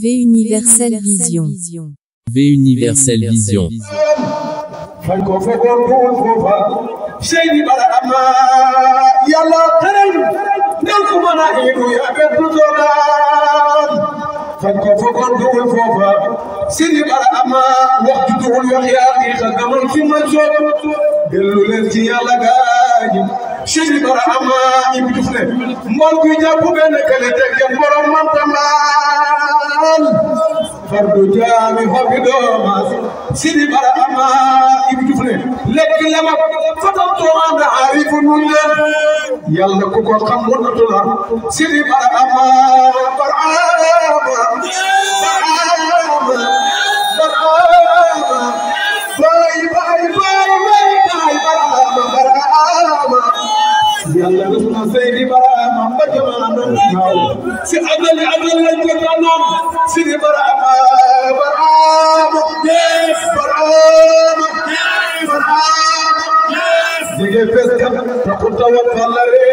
V Universel Vision. V Universel Vision. Fanko fogon dul fofa Seydi Bara Ama yalla teral nel ko mana inu ya betu dolan Fanko fogon dul fofa Seydi Bara Ama waxtu dul wax ya xal gamal fi man so delu len ci yalla gañi Seydi Bara Ama ibi dufne mbol ku japp ben kale tek jam borom man tamal fardu jami hobido mas Seydi Bara Ama ibi dufne lek lama fatam to anda arifu nulle yalla ku ko xam wonatu la Seydi Bara Ama yalla rasulullah Seydi Bara Ama bajama non naw si adal la jotanom Seydi Bara Ama dige festam takuta wa fallare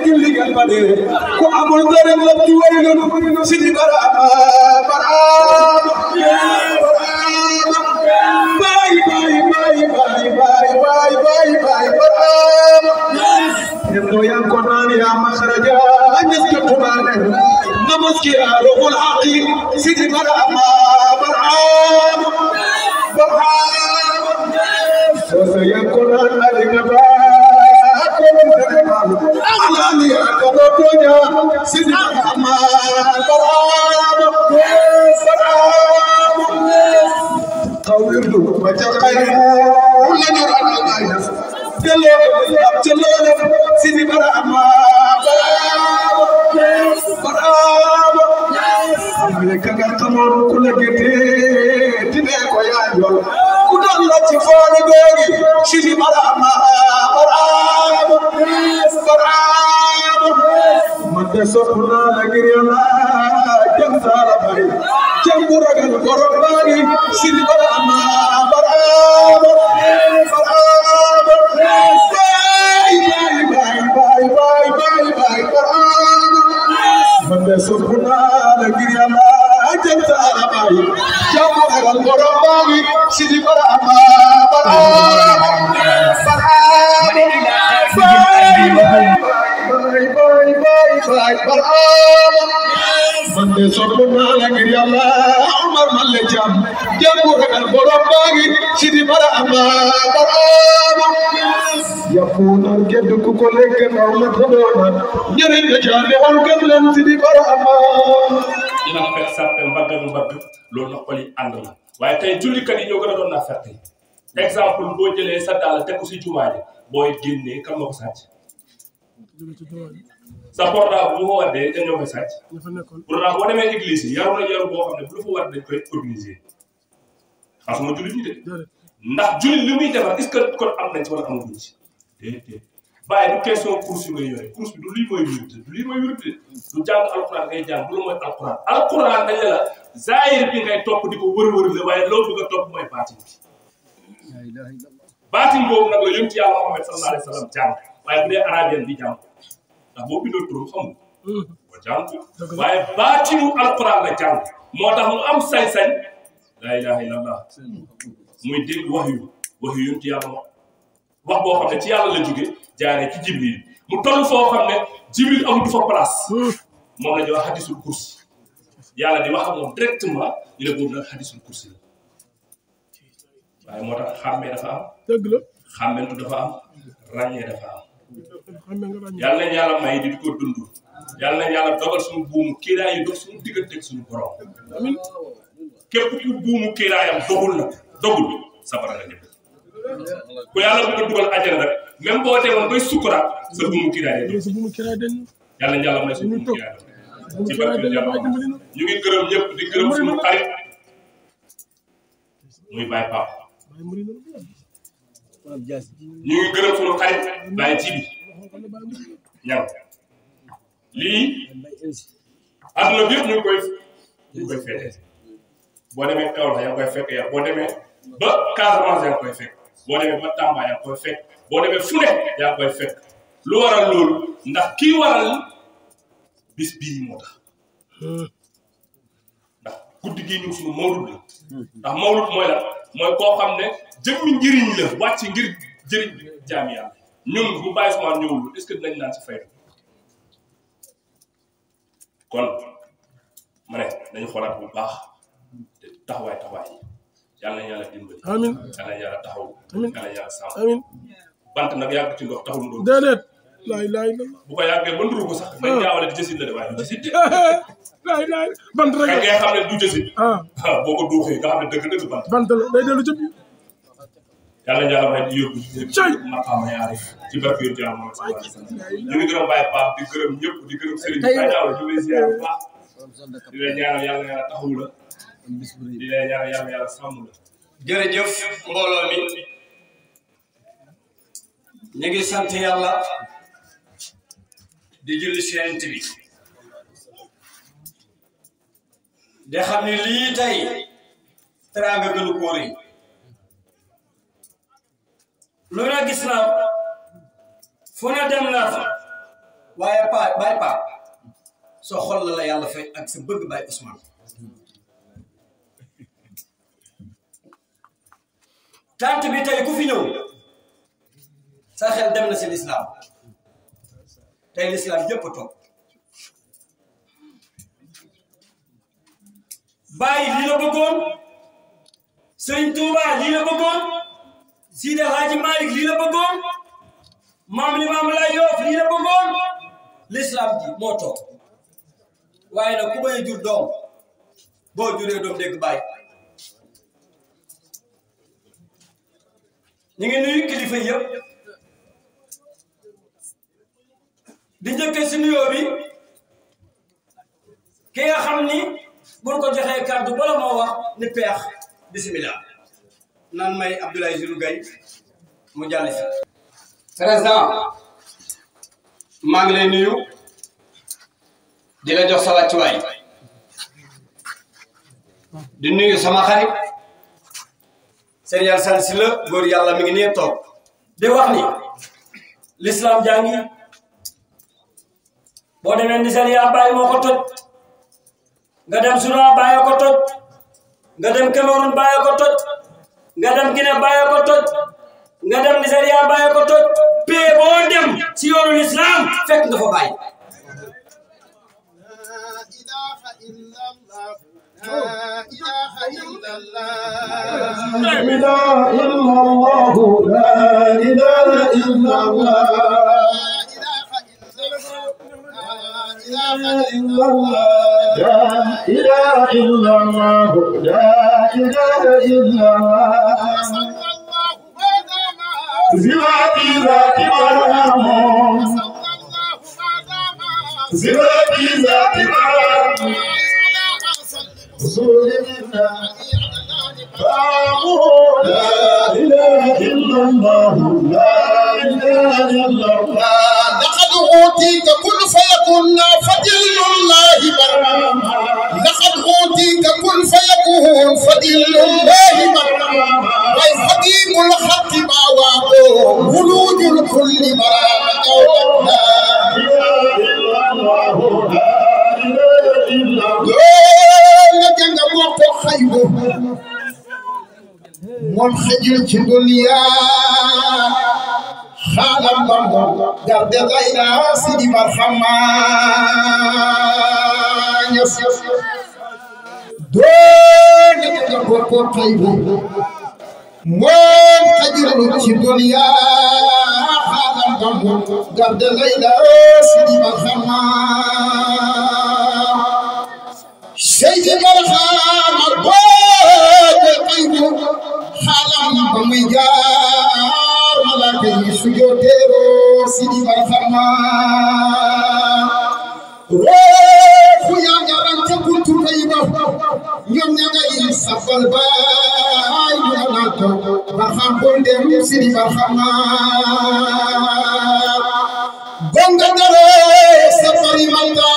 julli gal bade ko amul dara la ci wayno Seydi Bara Ama Yendo yang konan ya makhraja anyas ke tumane namaski arul haqi Seydi Bara Ama so yang konan alinaba alani akadotonya Seydi Bara Ama qawirdu wa taqayyu la Jalo Seydi Bara Ama amne kaga xamone ku la gete tine ko yaayol ku don la ci fone gogi Seydi Bara Ama madde sopna la giriyana jam sala bari jam buragal borom bari Seydi Bara Ama Mande sopuna la giriyama janta arabai jamu gal gorobagi Seydi Bara Ama Mande sopuna la giriyama Umar malle jam jamu gal gorobagi Seydi Bara Ama yakuna geddu ko legge naw ma todona ñere nga jaane on gam len Seydi Bara Ama dina fekk sappe mbaggal mbagg loolu na xoli ànd la waaye tey jullikat yi ñoo gën a doon naa fekk exemple boo jëlee sa daal teg ko si jumaa ji booy génnee kam na ko sàcc sa portable bu ko waddee dañ ñoo koy sàcc pourtant boo demee église yi yaru na yaru boo xam ne bu la fa war dañ koy organiser xasuma jullit ñi de ndax jullit li muy defar est-ce que kon am nañ ci wala amaguñ ci bàyyi du question course yu ngay yore course bi du lii mooy wirde du lii mooy wirde du jàng alxuraan ngay jàng bu la mooy alxuraan dañ la zaahir bi ngay topp di ko wër-wër la waaye loolu bëgg a topp mooy baatin bi baatin boobu nag la yonent Yàlla Muhammad sallallahu alayhi wa sallam jàng waaye bu dee arabien bi jàng ndax boo bindoo turam xamul boo jàng waaye baatinu alxuraan la jàng moo tax mu am sañ-sañ laa ilaaha illallah muy dégg wax yu yonent Yàlla wax boo xam ne ci yàlla la jóge jaaree ci Jibril mu toll foo xam ne Jibril amul fa place moom la ñuy wax hadisul kursi yàlla di wax ak moom directement ñu ne boobu nag hadisul kursi la waaye moo tax xàmmee dafa am dëgg la xàmmentu dafa am ràññee dafa am yàlla nañ yàlla may di ko dund yàlla nañ yàlla dogal suñu buumu kiiraay yi dox suñu digganteeg suñu borom képp ku buumu kiiraayam dogul sabara nga jëm ku yàlla bëgg a dugal àjjana rek même boo demoon bay sukkuraat sa buumu kiiraay dañ yàlla na yàlla may sa buumu kiiraay ci barke yàlla ñu ngi gërëm ñëpp di gërëm suñu xarit muy Baye Pape ñu ngi gërëm suñu xarit Baye Jibi ñan lii àdduna bi yëpp ñu ngi koy feete boo demee Kaolack yaa ngi koy fekk yaa boo demee ba Casamance yaa ngi koy fekk boo demee ba Tamba yaa ngi koy fekk boo demee fu ne yaa ngi koy fekk lu waral loolu ndax kii waral bis bii moo tax ndax guddi gii ñun suñu mawlud la ndax mawlud mooy la mooy koo xam ne jëmmi njëriñ la wàcc ngir jëriñ jaam yàlla ñun bu Baye Ousmane ñëwul est-ce que dinañ naan si fayda kon ma ne dañu xoolaat bu baax te taxawaay yàlla na yàlla dimbali amiin yàlla na yàlla taxaw amiin yàlla na yàlla sàmm amiin bant nag yàgg ci ndox taxul ndox déedéet laay bu ko yàggee ba nduru ko sax may jaawale di jësit la de waaye du jësit laay bant rek ngay xam ne du jësit boo ko duuxee nga xam ne dëgg bant la day dellu ci yàlla yàlla may di yóbbu maqaama yaari ci barke yu jàmm ñu ngi gërëm Baye Pape di gërëm ñëpp di gërëm Serigne Baye Daaw ñu ngi ziar bu baax di leen ñaanal yàlla taxawu la di leen ñaanal yàlla sàmm la jërëjëf mbooloo mi ñu ngi sant yàlla di julli seen bi de xam ne lii tey teraanga gënu ko rëy lu ne gis naa fu ne dem naa fa waaye Baye Pape soo xol la yàlla fay ak sa bëgg Baye Ousmane tant bi tey ku fi ñëw sa xel dem na si lislaam tey lislaam yëpp a toog Baye lii la bëggoon Serigne Touba lii la bëggoon Sidi Hadji Malick lii la bëggoon Maam Limaamu Laay Yoof lii la bëggoon lislaam ji moo toog waaye nag ku bañ a jur doom boo juree doom dégg Baye ñu ngi nuyu kilifa yëpp di njëkkee si nuyoo bi ki nga xam ni buñ ko joxee kàddu bala moo wax ni peex bismillah nan may Abdoulaye Zirou Gaye mu jàll si président maa ngi lay nuyu di la jox sa wàccuwaay di nuyu sama xarit Serigne Alassane Sylla góor yàlla mi ngi nee toog di wax ni l'islam jàngi boo demee Nigeria Baye moo ko toj nga dem Soudan Baye ko toj nga dem Cameroun Baye ko toj nga dem Guinée Baye ko toj nga dem Nigeria Baye ko toj pee boo dem ci yoonu l'islam fekk nga fa Baye لا إله إلا الله لا إله إلا الله لا إله إلا الله لا إله إلا الله لا إله إلا الله زواتي ذاتي مرام زواتي ذاتي مرام رسول الله لا إله إلا الله لا إله إلا الله لقد أوتيك كل فيكون فضل الله برهاما لقد أوتيك كل فيكون فضل الله برهاما وخديم الحق ما واقو ولود الكل برهاما لا إله إلا الله لا إله إلا الله منحجر في الدنيا خالم بمضم درد غير سيدي مرحمة دون يتجبر قيبه منحجر في الدنيا خالم بمضم درد غير سيدي مرحمة سيدي مرحمة القيب حالم بمجار ملاكي سجوتيرو سيدي مرحمة روحو يا جران تكنت قيبة يوم نغي سفل باي يوناتو مرحم بندم سيدي مرحمة بونغا دارو سفري مالتا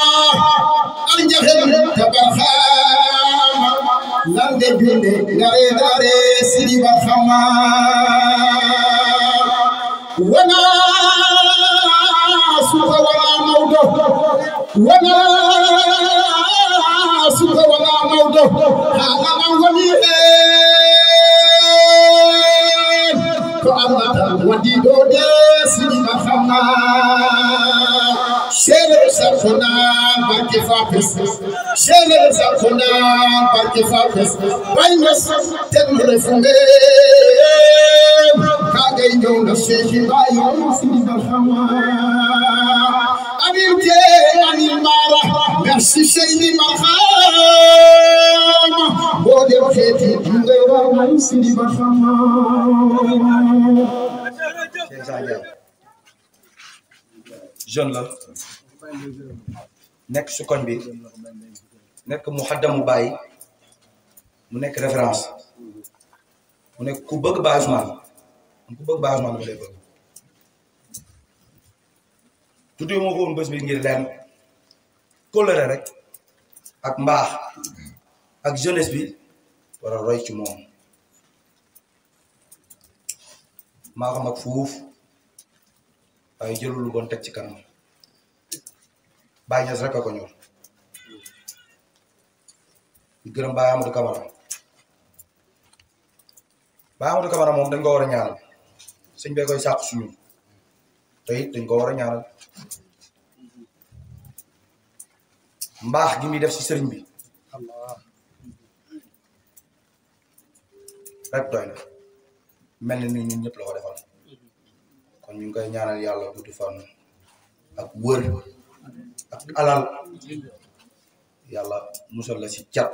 الجهل تبرخام لندي بيندي غاري غاري سيدي مرحمة وانا سوق ولا موضوع وانا سوق ولا موضوع ko hala woni ko amata wadi do de sima xama shere sakona barke fapes shere sakona barke fapes baynas ten refunge kagay do na sheikh bayo sima xama amin ke amin mara merci Seydi Maham bode kheti ngera may sidi Maham jeune la nekk su koñ bi nekk muhaddamu Baye mu nekk référence mu nekk ku bëgg Baye Ousmane ku bëgg Baye Ousmane dama lay bëgg tuddee moo ko woon bés bi ngir leen kóllëre rek ak mbaax ak jeunesse bi war a roy ci moom maa xam ak fuuf waaye jëlul lu bon teg ci kanam Baye Niass rek a ko ñor di gërëm Baye Amadou Camara Baye Amadou Camara moom dañ ko war a ñaanal sëñ bee koy sàq suñu te it dañ ko war a ñaanal mbaax gi muy def ci sëriñ bi rek doy na mel ni ñun ñëpp la ko defal kon ñu ngi koy ñaanal yàlla guddi fan ak wër ak alal yàlla musal la ci cat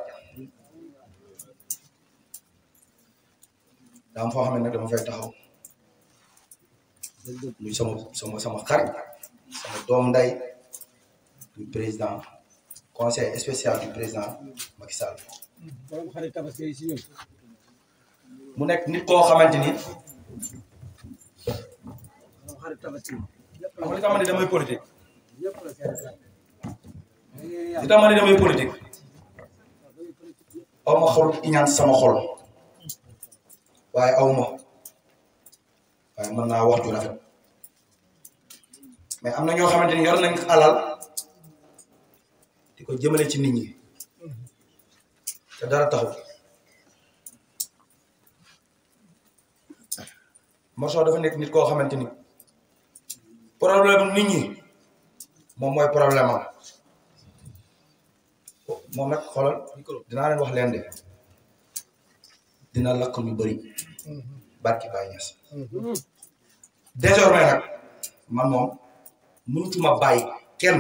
daa am foo xam ne nag dama fay taxaw muy sama xarit sama doom nday du président conseil spécial du président Macky Sall mu nekk nit koo xamante ni li tax ma ne damay politique aw ma xol iñaan sama xol waaye aw ma waaye mën naa wax ju rafet mais am na ñoo xamante ni yor nañ alal di ko jëmale ci nit ñi te dara taxul Morso dafa nekk nit koo xamante ni problème nit ñi moom mooy problème am moom nag xoolal dinaa leen wax leen de dina lakk ñu bëri barki Baye Niass désormais nag man moom mënutuma bàyyi kenn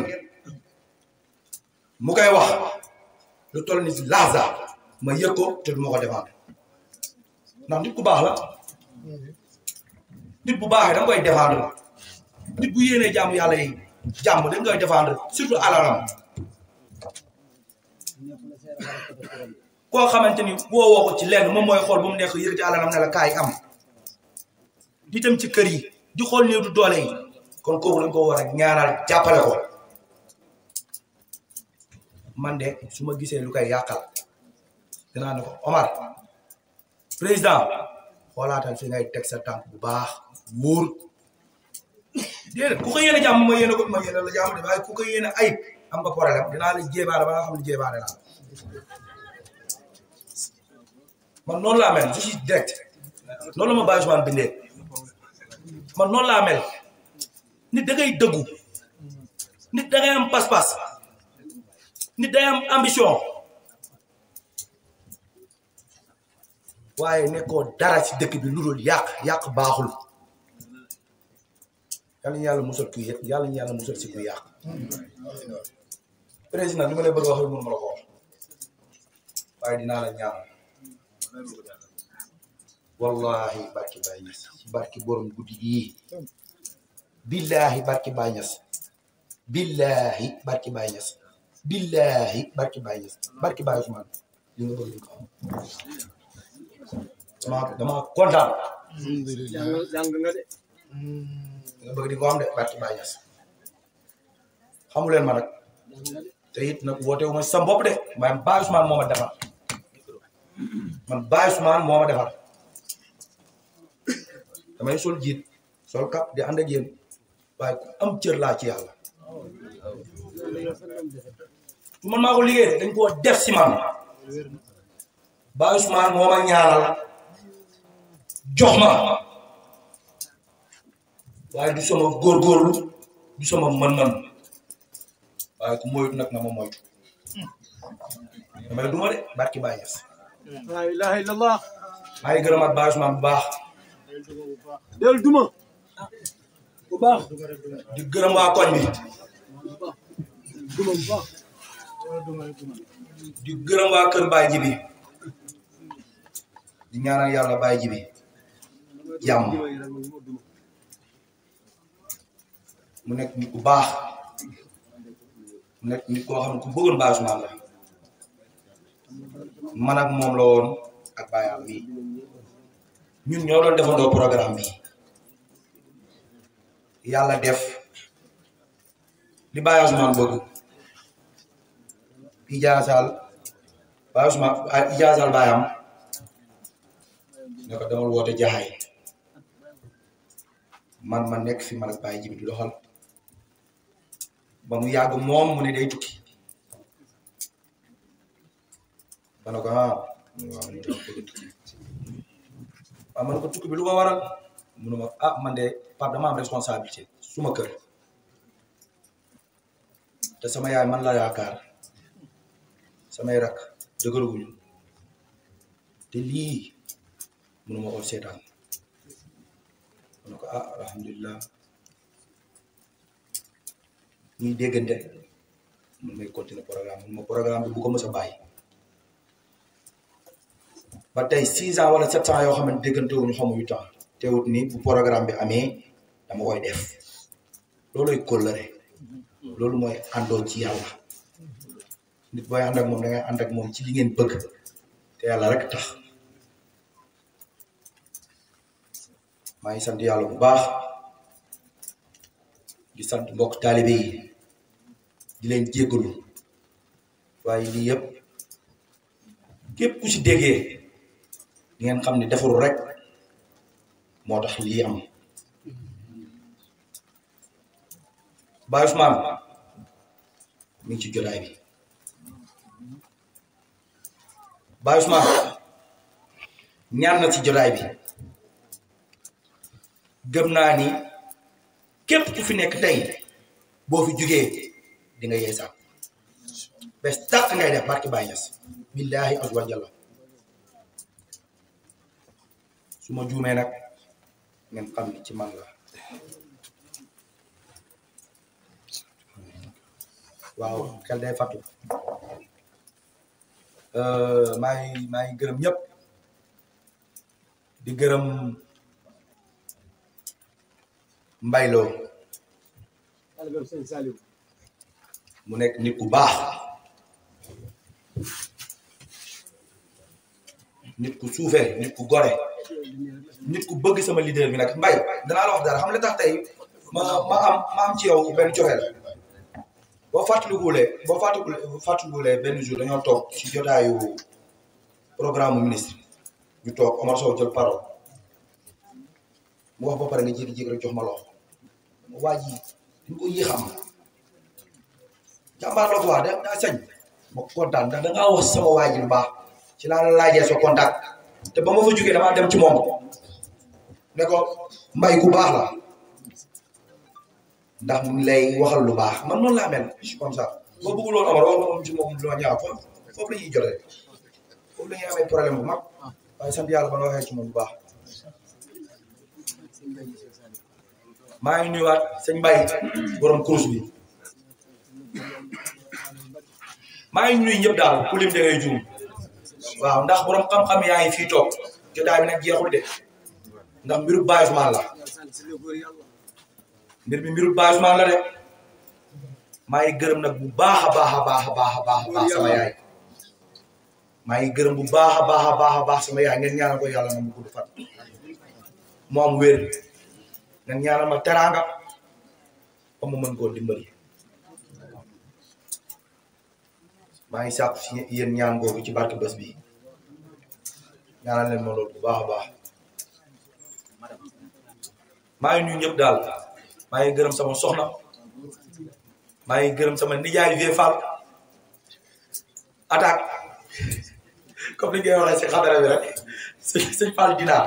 mu koy wax lu toll ni laasa ma yëg ko te du ma ko défendre ndax nit ku baax la nit bu baaxee da nga koy défendre nit bu yéenee jàmm yàlla yi jàmm dañ koy défendre surtout alalam koo xamante ni boo woo ko ci lenn moom mooy xool ba mu nekk yëg ci alalam ne la kaay am di dem ci kër yi di xool néew du doole yi kon kooku lañ ko war a ñaanal jàppale ko man de su ma gisee lu koy yàqal dinaa ne ko Omar président xoolaatal fi ngay teg sa tànk bu baax wóor déedéet ku ko yéene jàmm ma yéene ko ma yéene la jàmm de waaye ku ko yéene ayib am nga problème dinaa la jébaane ba nga xam ne jébaane laa man noonu laa mel je suis direct noonu la ma Baye Ousmane bindee man noonu laa mel nit da ngay dëggu nit da ngay am pas-pas nit day am ambition waaye nekkoo dara ci dëkk bi lu dul yàq baaxul yàlla ñu yàlla musal kuy yàlla ñu yàlla musal si kuy yàq président li ma lay bëgg a wax mënu ma la ko wax waaye dinaa la ñaanal wallahi barki Baye Niass barki borom guddi gii billahi barki Baye Niass billahi barki Baye Niass billahi barki Baye Niass barki Baye Ousmane li nga bëgg ko am dama kontaan jàng nga de nga bëgg di ko am de barki Baye Niass xamu leen ma nag te it nag woote wu ma sa bopp de waaye Baye Ousmane moo ma defar man Baye Ousmane moo ma defar damay sol jiit sol kap di ànd ak yéen waaye ku am cër laa ci yàlla du man maa ko liggéey dañ koo def si man Baye Ousmane moo ma ñaanal jox ma waaye du sama góorgóorlu du sama mën-mën waaye ku moytu nag na ma moytu damay duma de barki Baye Niass la ilaha illallah maa ngi gërëmaat Baye Ousmane bu baax del duma bu baax di gërëm waa koñ bi duma bu baax di gërëm waa kër Baye Jibi di ñaanal yàlla Baye Jibi jàmm mu nekk nit ku baax mu nekk nit koo xam ne ku bëggoon Baye Ousmane la man ak moom la woon ak Baye am bi ñun ñoo doon defandoo programme bi yàlla def li Baye Ousmane bëgg ijaasal Baye Ousmane ijaasal Baye am ne ko demal woote jaxaay man ma nekk fi man ak Baye Jibi di doxal ba mu yàgg moom mu ne day tukki ma ne ko waaw ma ne ko tukki bi lu ko waral munu ma man de Pape dama am responsabilité suma kër te sama yaay man la yaakaar samay rak dëgëruguñu te lii munu ma ko seetaan ma ne ko alhamdulilah ñuy déggante mun may continuer programme bi bu ko mës a bàyyi ba tey 6 ans wala 7 ans yoo xam ne déggante wuñu xamuñu temps teewut ni bu programme bi amee dama koy def looloy kóllëre loolu mooy àndoo ci yàlla nit booy ànd ak moom da ngay ànd ak moom ci li ngeen bëgg te yàlla rek tax maa ngi sant yàlla bu baax di sant mbokk taalibe yi di leen jéggalu waaye lii yëpp képp ku ci déggee di ngeen xam ne defaru rek moo tax lii am Baye Ousmane mi ngi ci jotaay bi Baye Ousmane ñaan na ci jotaay bi gëm naa ni képp ku fi nekk tey boo fi jugee di nga yeesaat bés tàq ngay def barki Baye Niass billahi azza wa jalla su ma juumee nag ngeen xam ni ci man la waaw xel day fàttu maa ngi gërëm ñëpp di gërëm Mbayloo mu nekk nit ku baax nit ku suufee nit ku gore nit ku bëgg sama leader bi nag Mbay danaa la wax dara xam la tax tey ma am ci yow benn cofeel boo fàttalikulee benn jour dañoo toog ci jotaayu programme ministre ñu toog Omar Sow jël parole mu wax ba pare nga jékki-jékki rek jox ma loxo waa ji dañ ko yéexam jàmbaar la quoi daa sañ ma kontaan ndax dangaa wax sama waa ji lu baax ci laa la laajee sa contact te ba ma fa jógee damaa dem ci moom ne ko Mbay ku baax la ndax mu ngi lay waxal lu baax man noonu laa mel je suis comme ça boo bëggul woon Omar wax moom ci moom lu ma ñaaw foofu la ñuy jotee foofu la ñuy amee problème bu mag waaye sant yàlla ba nga waxee ci moom bu baax maa ngi nuyuwaat sëñ Mbaye borom course bi maa ngi nuyu ñëpp daal ku lim da ngay juum waaw ndax borom xam-xam yaa ngi fii toog jotaay bi nag jeexul de ndax mbiru Baye Ousmane la mbir mi mbiru Baye Ousmane la de maa ngi gërëm nag bu baax a baax a baax a baax a baax sama yaay maa ngi gërëm bu baax a baax a baax a baax sama yaay ngeen ñaanal ko yàlla na mu gudd fan mu am wér ngeen ñaanal ma teraanga ba mu mën koo dimbali maa ngi sàkku si yéen ñaan googu ci barke bés bi ñaanal leen ma loolu bu baax a baax maa ngi nuyu ñëpp daal maa ngi gërëm sama soxna maa ngi gërëm sama nijaay Vieux Fall attaque comme ni ngay waxee si xadara bi rek sëñ Fall dinaar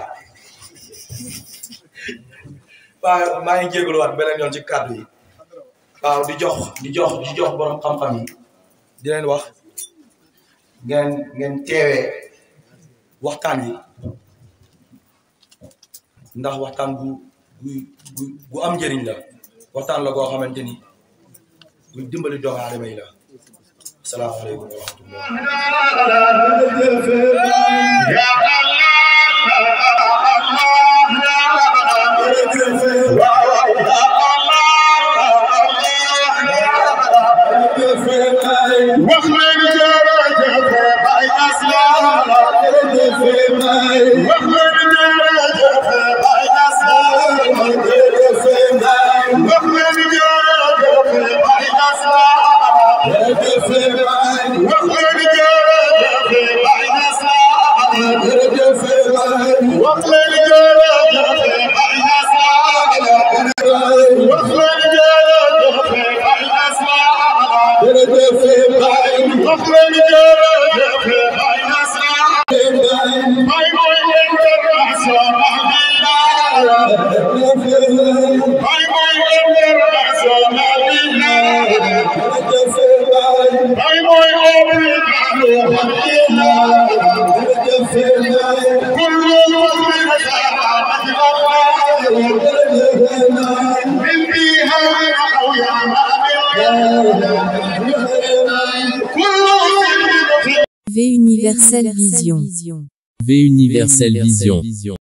waaw maa ngi jégaluwaat beneen yoon ci kàddu yi waaw di jox borom xam-xam yi di leen wax ngeen teewee waxtaan yi ndax waxtaan bu am njëriñ la waxtaan la goo xamante ni buy dimbali doomu aadama yi la asalaamaaleykum wa V Universel Vision. V Universel Vision.